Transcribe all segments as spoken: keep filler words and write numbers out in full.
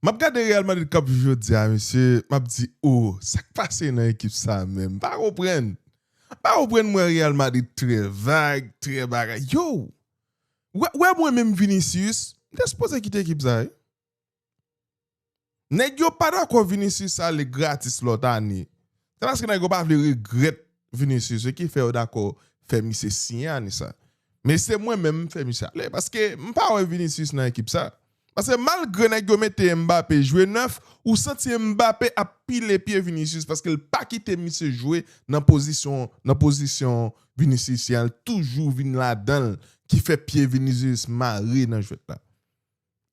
M ap gade Real Madrid k ap jwe jodi a, mesye, m ap di, oh, sa k pase nan ekip sa a menm? M pa konprann. M pa konprann, m wè Real Madrid trè vag, trè bagay. Yo! Wè, wè mwen menm Vinicius, m te sipoze kite ekip sa a, wi. Nèg yo pa dakò Vinicius ale gratis lòt ane. Se paske nèg yo pa vle regrèt Vinicius, se ki fè yo dakò fè misye siyen ane sa. Men se mwen menm m fè misye ale, paske m pa wè Vinicius nan ekip sa. Paske malgre nèg yo mete Mbappé jwe nèf, ou santi Mbappé ap pile pye Vinicius, paske l pa kite misye jwe nan pozisyon, nan pozisyon Vinicius, l toujou vin ladan l, ki fè pye Vinicius mare nan jwèt la.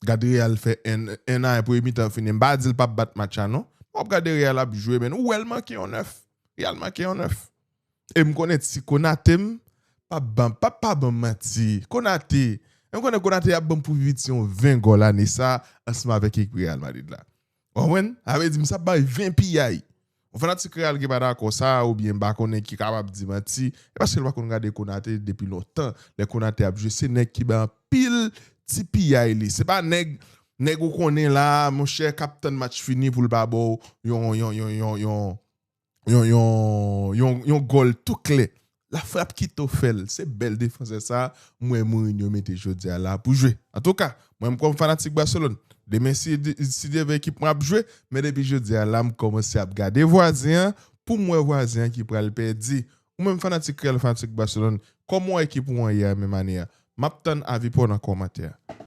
Gade Real fè en, en a en premye mitan fini. M pa di l p ap bat match la, non. W ap gade Real ap jwe, men ou wè l manke yon nèf. Real manke yon nèf. E m konnen ti Konate m, p ap ban, p ap pa ban m manti. Konate, e m konnen Konate ap ban m pou piti yon ven gòl ane sa, ansanm avèk ekip Real Madrid la. Ou konprann? Sa vle di m sa bay ven piyay. Yon fanatik Real ki pa dakò sa, oubyen m pa konnen ki kapab di manti, e paske l pa konn gade Konate depi lontan. Lè Konate ap jwe, se nèg ki bay anpil ti piyay li. Se pa nèg, nèg ou konnen la, monchè, k ap tann match fini pou l pa ba w yon, yon, yon, yon, yon, yon, yon, yon, yon gòl tou klè. Lafrap ki to fè l. Se bèl defansè sa, m wè Mourinho mete jodi a la pou jwe. Antouka, mwen m kòm fanatik Barcelone, demen si, si Dye vle ekip mwen ap jwe, men depi jodi a la, m kòmanse ap gade vwazen an, pou m wè vwazen an ki pral pèdi. Ou menm fanatik Real, fanatik Barcelone, kòman w wè ekip ou an ye a menm ane a? M ap tann avi pa w nan kòmantè a.